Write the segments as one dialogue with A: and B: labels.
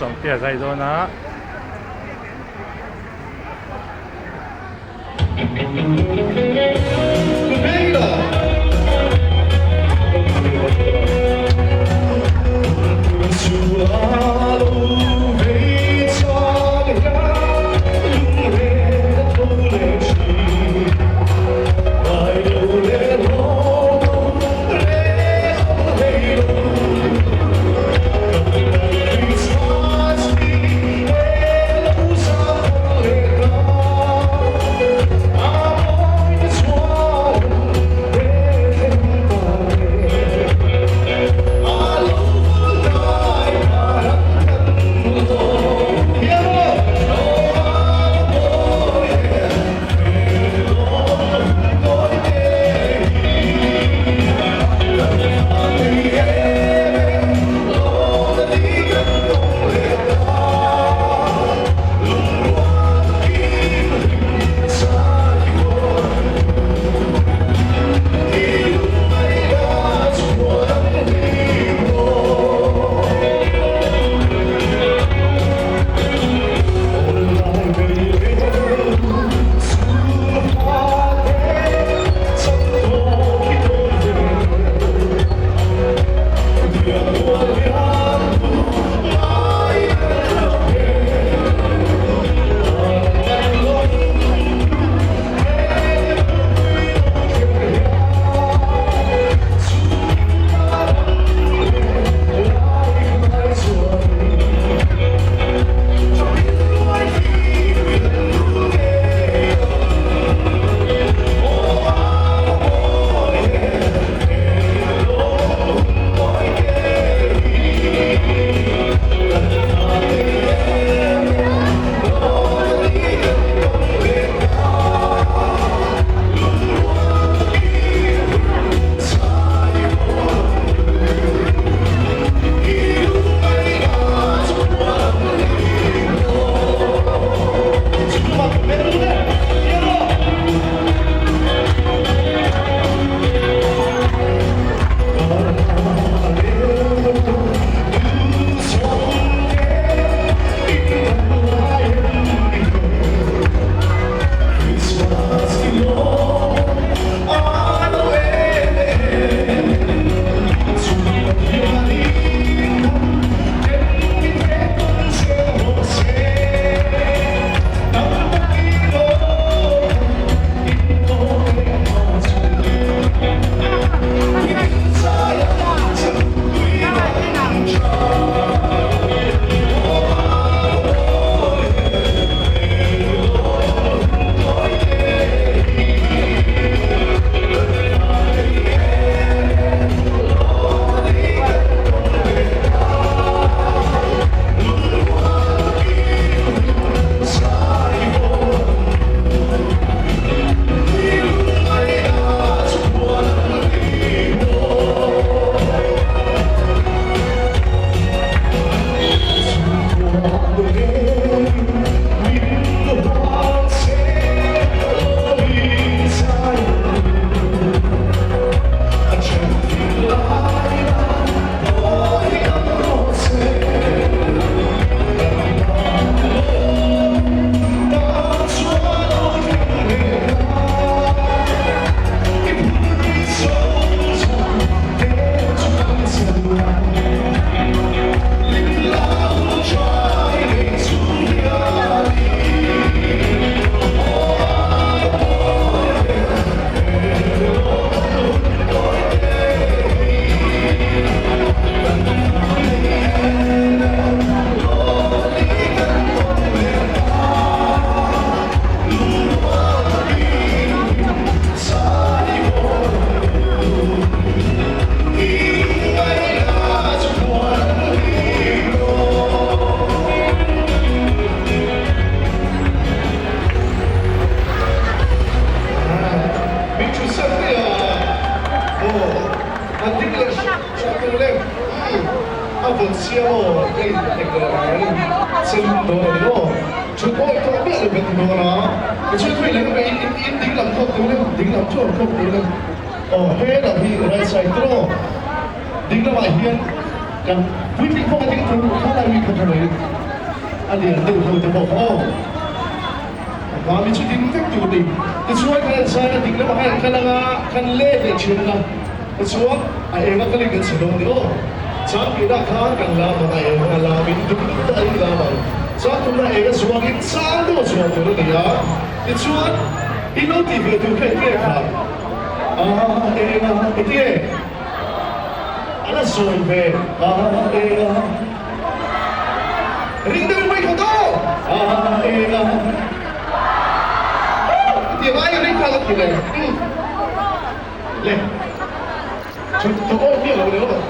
A: Malsawmtea zai dawn a. Kan puitling pawh a ding tur kha lai mi kha tha mai a lian deuh ho te pawh kha aw. A hma mi chu ding vek tur ni. Tichuan kan zai a dik lamah khan kan kal anga kan let leh thin anga tichuan a eng a kalin kan chhe dawn ni aw. Chang piahna khan kan lam ang a eng a lamin dum dum dahin lam ang. Chang tumna eng a zuangin chang deuh a zuang tur a ni a. Tichuan i lo tih ve tur kha enge kha? A eng a enge? A la sawi ve a eng a. Ring deuh mai kha aw a eng a. Hetiang aia ring kha la ti le. Le. Chhun tawh aw miah lo le aw.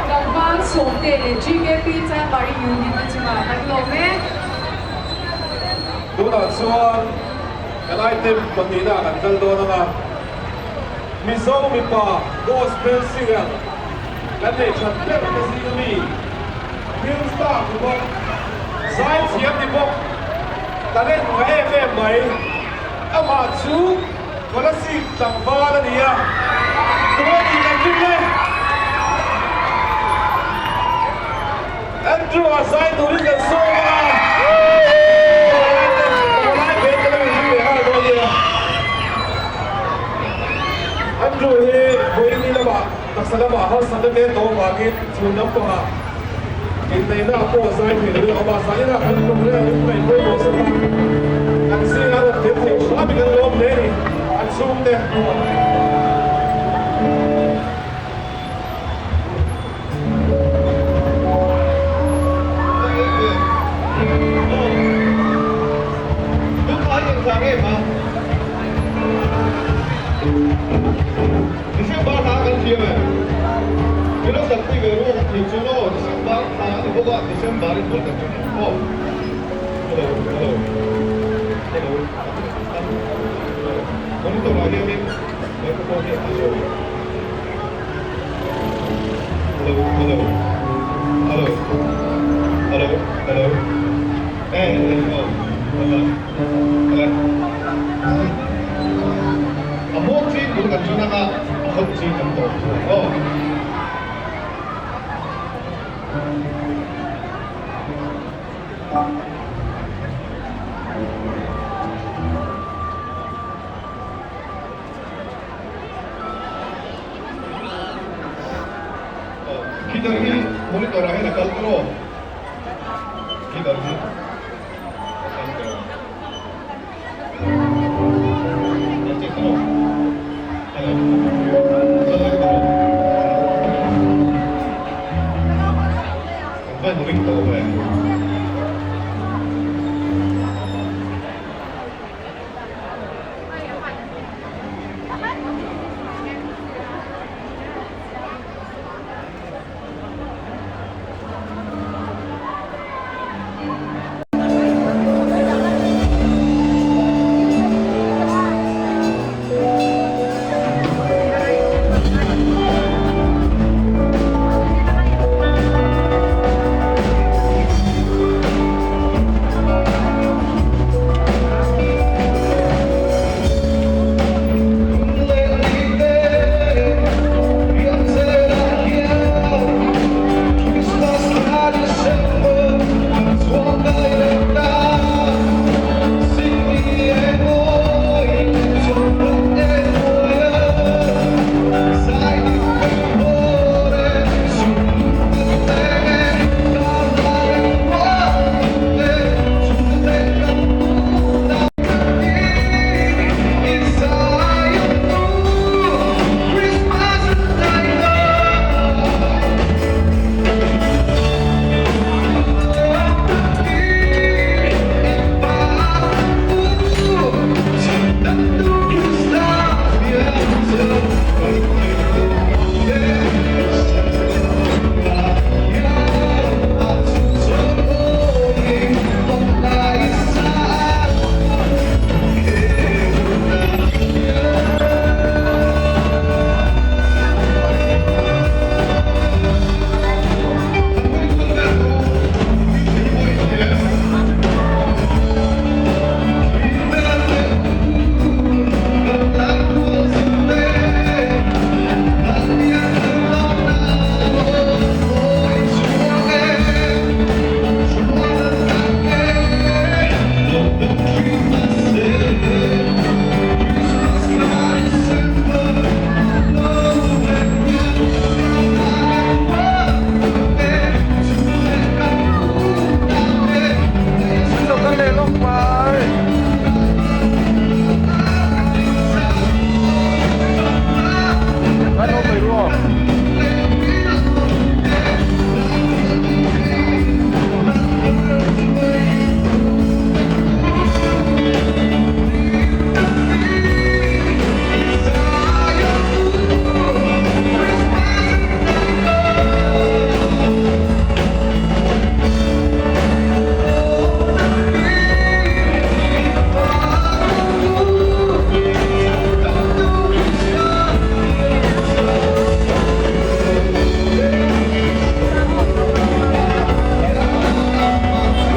B: Tlangval Sawmte leh GKP Chanmari Unit te chungah kan lawm e.
C: Tunah chuan kan item pahnihna kan kal dawn ang a, Mizo mipa gospel singer kan neih that ber te zinga mi film star ni bawk, zaithiam ni bawk, talent ngah em em mai, amah chu Kolasib tlangval a ni a, tunge tih kan ring le? Andrew-a zai turin kan sawm a, pawlai te pawlai beng kan lo inring leh nghal dawn nia. Andrew hi vawiin lamah taksa lamah harsatna te tawh vangin chhun lampangah inneihna pawh zai thei loin a awm a, zaninah kan programme in ngaih pawimawh zet a, kan zingah rawn tel thei hram in kan lawm hle a ni, an chhungte.
A: Hello hello hello hello hello eh oh hello hello a hawk chin bul kan ṭan anga a hawk chin kan tawp thung aw. Guitar hi monitor ah hian a kal tawh aw guitar hi a kal tawh a check tawh aw hello kal vek tawh aw kan va ring tawh ve.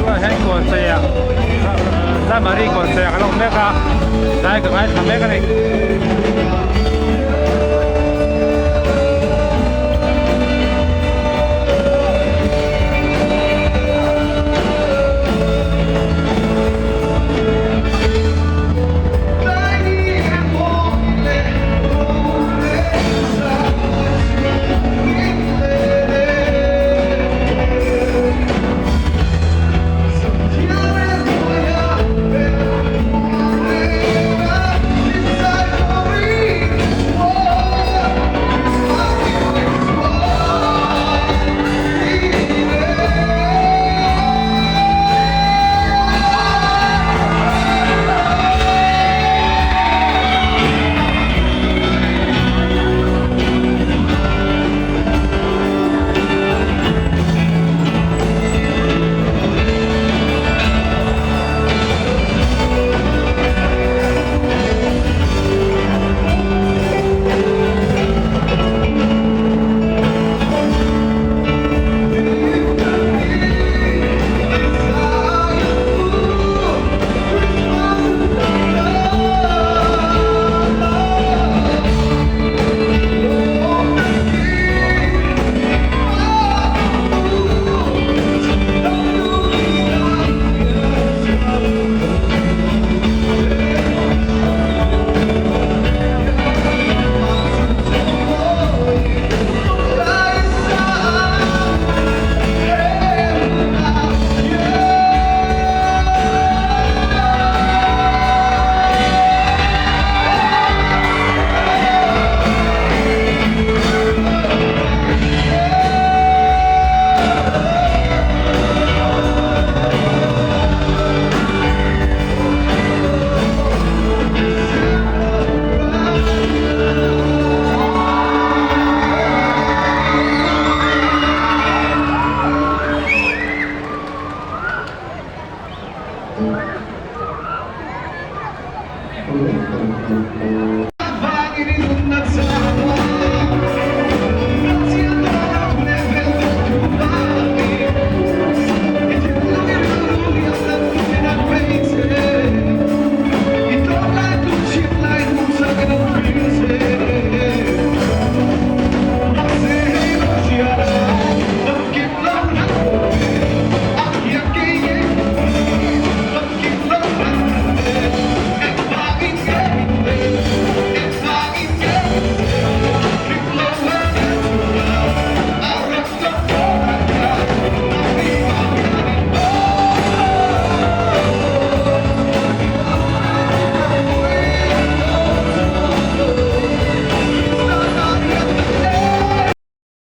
D: Tunah hian kawnchei ah Chanmari kawnchei ah kan awm mek a, tlai ka ngaithla mek a ni.